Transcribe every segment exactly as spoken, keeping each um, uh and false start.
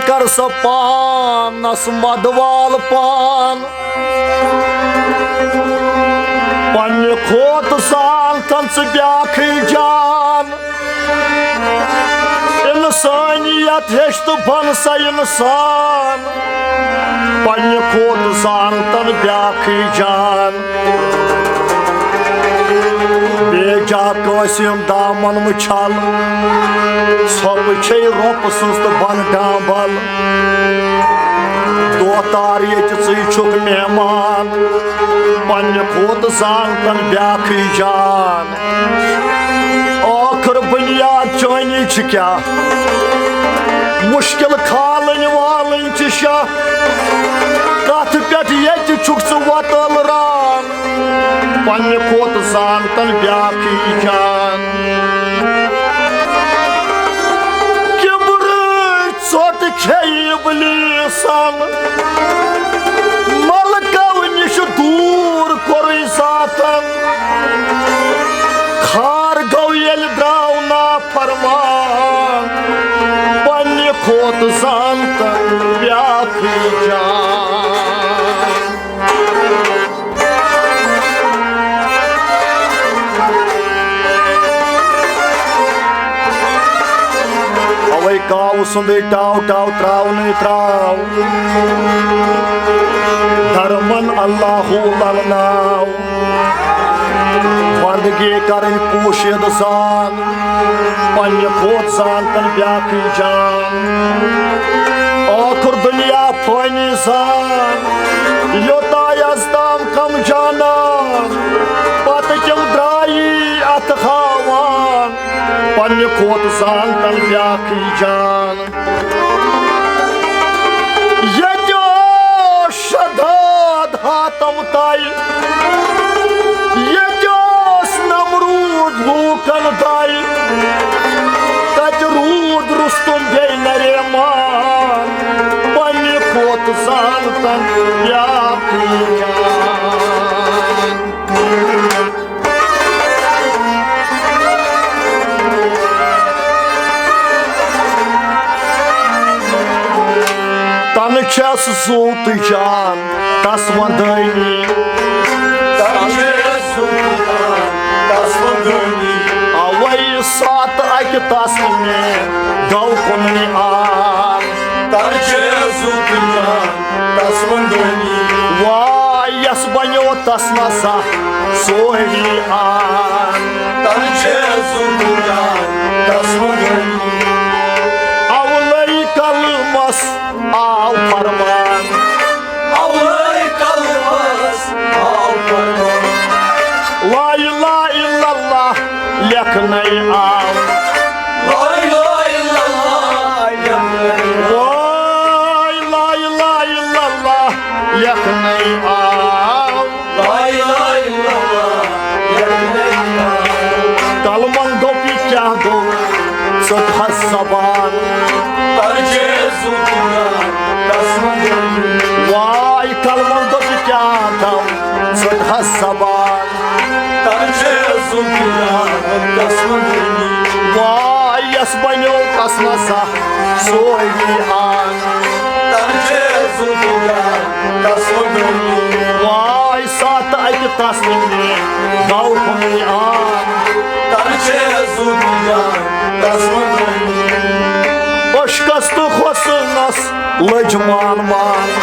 کر سا پانس مدوال پان۔ پننہِ کھۄتہٕ زانتن ژٕ بیاکھٕے جان۔ انسانیت ہیٚچھ تہٕ بن سا انسان۔ پننہِ کھۄتہٕ زانتن بیاکھٕے جان۔ بے جا کٲنٛسہِ ہُنٛد دامن مہٕ چھل۔ ژھۄپہٕ چھے رۄپہٕ سٕنٛز تہٕ بن ڈامبل۔ دۄہ تار ییٚتہِ ژٕے چھُکھ مہمان۔ پننہِ کھۄتہٕ زانتن بیاکھٕے جان۔ ٲخٕر بُنیاد چٲنی چھِ کیٛاہ؟ مُشکِل کھالٕنۍ والٕنۍ چھِ شاہ۔ کتھ پٮ۪ٹھ ییٚتہِ چھُکھ ژٕ وۄتلران؟ پننہِ کھۄتہٕ زانتن بیاکھٕے جان۔ کِبرٕچ ژوٚٹ کھیٚیہِ ابلیسن، ملکو نِش دوٗر کوٚرُے ذاتن۔ خار گوٚو ییٚلہِ درٛاو نافرمان، پننہِ کھۄتہٕ زانتن بیاکھٕے جان۔ اوے کاوٕ سُنٛدٕے ٹاو ٹاو تراونٕے تراو۔ درمن اللہُ للناو۔ بندگی کرٕنۍ پوشیدٕ زان۔ پننہِ کھۄتہٕ زانتن بیاکھٕے جان۔ ٲخٕر دُنیا فٲنی زان۔ یوٚتام یزدان کم جانان۔ پتہٕ تِم درایی اتھٕ ہاوان۔ پننہِ کھۄتہٕ زانتن بیاکھٕے جان۔ ییٚتہِ اوس شداد ہاتم تل، ییٚتہِ اوس نمروٗد لوٗکن تل، تتہِ روٗد رُستُم بیٚیہِ نریمان، پننہِ کھۄتہٕ زانتن بیاکھٕے جان۔ تنہٕ چھَس زُو تہٕ جان تس ودٲنی۔ تنہٕ چھَس زُو تہٕ جان تس ودٲنی۔ اوے ساتہٕ اکہِ تس تہٕ مےٚ گوٚو کُنُے آر۔ تنہٕ چھَس زُو تہٕ جان تس ودٲنی۔ واے یس بنیو تس نہ زانٛہہ سورُے آن۔ تنہٕ چھَس زُو تہٕ جان تس ودٲنی۔ اولے قلمس آو فرمان۔ اولے قلمس آو فرمان۔ لا الہ الا اللہ لیکھنَے آو۔ لا الہ الا اللہ لیکھنَے آو۔ واے لا الہ الا اللہ لیکھنَے آو۔ لا الہ الا اللہ لیکھنَے آو۔ کلمن دوٚپ، یہِ کیٛاہ گوٚو؟ ژٔٹ حظ زبان۔ تنہٕ چھَس زُو تہٕ جان تس ودٲنی۔ واے کلمن دوٚپ، یہِ کیٛاہ گوٚو؟ ژٔٹ حظ زبان۔ تنہٕ چھَس زُو تہٕ جان تس ودٲنی۔ واے یس بنیو تس نہ زانٛہہ سورُے آن۔ تنہٕ چھَس زُو تہٕ جان تس ودٲنی۔ واے ساتہٕ اکہِ تس نہٕ مےٚ گوٚو کُنُے آن۔ تنہٕ چھَس زُو تہٕ جان تس ودٲنی۔ عشقس تہٕ حسنس لٔج مان مان۔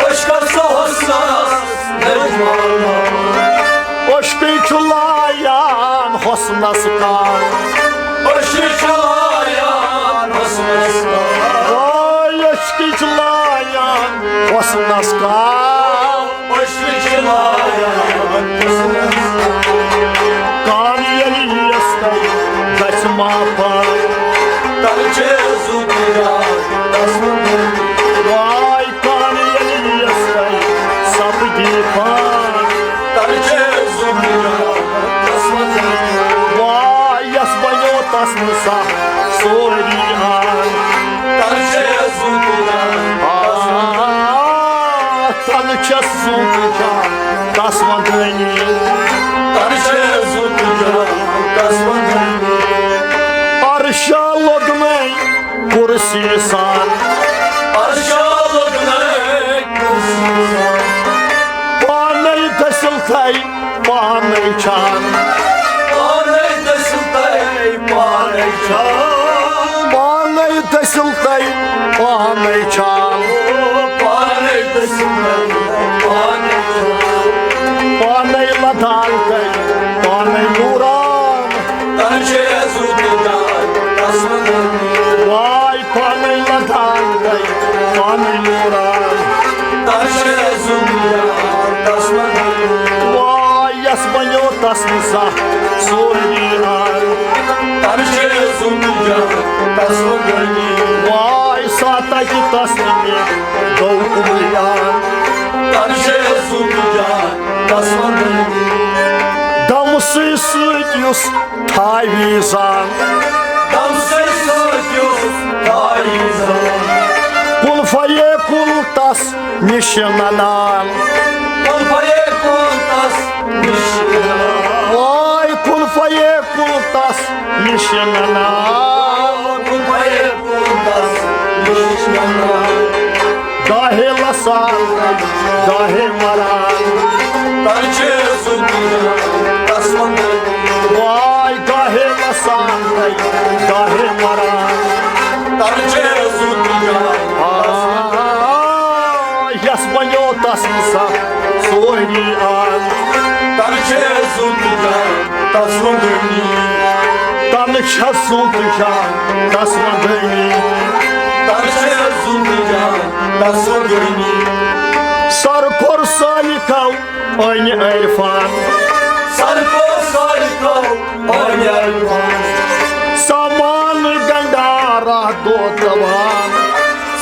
عشقس تہٕ حسنس لٔج مان مان۔ عشقٕے چھُ لایان حسنس کان۔ عشقٕے چھُ لایان حسنس کان۔ واے عشقٕے چھُ لایان حسنس کان۔ عشقٕے چھُ لایان حسنس کان۔ کان ییٚلہِ یِیَس تَتہِ گژھِ ما پاے۔ تنہٕ چھَس زُو تہٕ جان تس ودٲنی۔ واے کان ییٚلہِ یِیَس تَتہِ سپدِ پاے۔ تنہٕ چھَس زُو تہٕ جان تس ودٲنی۔ واے یس بنیو تس نہٕ زانٛہہ سورُے آن۔ تنہٕ چھَس زُو تہٕ جان تس ودٲنی۔ آ، تنہٕ چھَس زُو تہٕ جان تس ودٲنی۔ تنہٕ چھَس زُو تہٕ جان تس ودٲنی۔ عرشا لوٚگنَے کُرسی سان۔ عرشا لوٚگنَے کُرسی۔ پانے دٔسِل تھے، پانے چھان۔ پانے دٔسِل تھے، پانے چھان۔ پانے دٔسِل تھے، پانے چھان۔ پانے دٔسِل تھے، پانے چھان۔ پانے لدان تھے، پانے نوران۔ تن چھے زُو تہٕ جان تس وندنی۔ واے پانے لدان تھے، پانے نوران۔ تن چھے زُو تہٕ جان تس وندنی۔ واے یس بنیو تس نہٕ زانٛہہ سورُے آن۔ تن چھے زُو تہٕ جان تس وندنی۔ واے ساتھ تہِ تس نہٕ مےٚ گوٚو کُمران۔ تن چھے زُو تہٕ جان تس وندنی۔ دمسٕے سۭتۍ یُس تھاوِ زان۔ دمسٕے سۭتۍ یُس تھاوِ زان۔ کُن فیکُن تس نِش ننان۔ کُن فیکُن تس نِش ننان۔ واے کُن فیکُن تس نِش ننان۔ کُن فیکُن تس نِش ننان۔ گاہے لسان، گاہے مران۔ تن چھے زُو تہٕ جان تس وندنی۔ واے گاہے لسان، گاہے مران۔ تن چھے زُو تہٕ جان۔ آ، یس بنیو تس نہٕ زانٛہہ سورُے آن۔ تن چھے زُو تہٕ جان تس وندنی۔ تن چھے زُو تہٕ جان تس وندنی۔ تن چھے زُو تہٕ جان تس وندنی۔ سر کوٚر سالکو أنۍ عرفان۔ سر کوٚر سالکو أنۍ عرفان۔ سامان گنڈارا دۄد دوان۔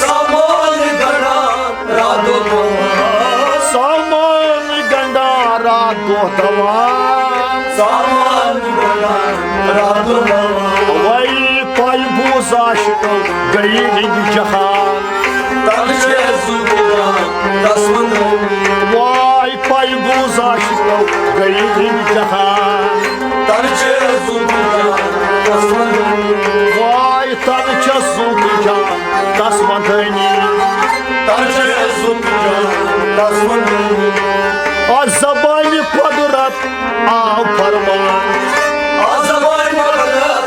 سامان گنڈارا دۄد دوان۔ سامان گنڈارا دۄد دوان۔ سامان گنڈارا دۄد دوان۔ وے پاے بوٗز عاشقو گٔیہِ رٔنگۍ جہان۔ تن چھے زُو تہٕ جان تس وندنی۔ واے پاے بوٗز عاشقو گٔیہِ رٔنگۍ جہان۔ تن چھے زُو تہٕ جان تس وندنی۔ واے تن چھے زُو تہٕ جان تس وندنی۔ تن چھے زُو تہٕ جان تس وندنی۔ آ زبانہِ قدرت آو فرمان۔ آ زبانہِ قدرت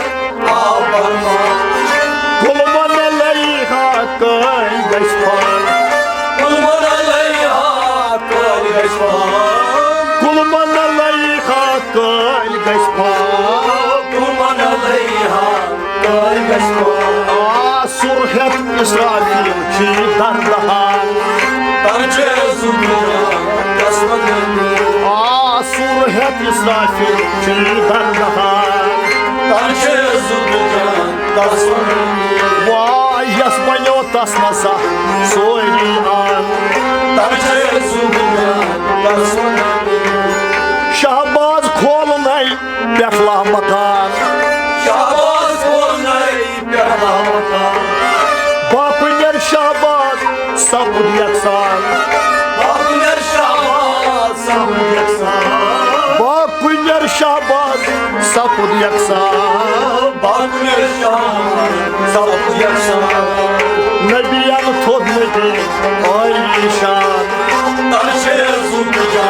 آو فرمان۔ کُل من علیہا کٲلۍ گژھِ فان۔ کُل من علیہا کٲلۍ گژھِ فان۔ کُل من علیہا کٲلۍ گژھِ فان۔ کُل من علیہا کٲلۍ گژھِ فان۔ آ سُر ہٮ۪تھ اسرافیل چھُ دردہار۔ تن چھے زُو تہٕ جان تس وندنی۔ آ سُر ہٮ۪تھ اسرافیل چھُ دردہار۔ تن چھے زُو تہٕ جان تس وندنی۔ واے یس بنیو تس نہٕ زانٛہہ سورُے آن۔ تن چھے زُو تہٕ جان تس وندنی۔ شہباز کھولنَے پٮ۪ٹھ لامکان۔ شہباز کھولنَے پٮ۪ٹھ لامکان۔ باپنر شہباز سپُد یکسان۔ باپنر شہباز سپُد یکسان۔ باپنر شہباز سپُد یکسان۔ باپنر شہباز سپُد یکسان۔ نبیَن تھوٚد نبی عٲلی شان۔ تن چھے زُو تہٕ جان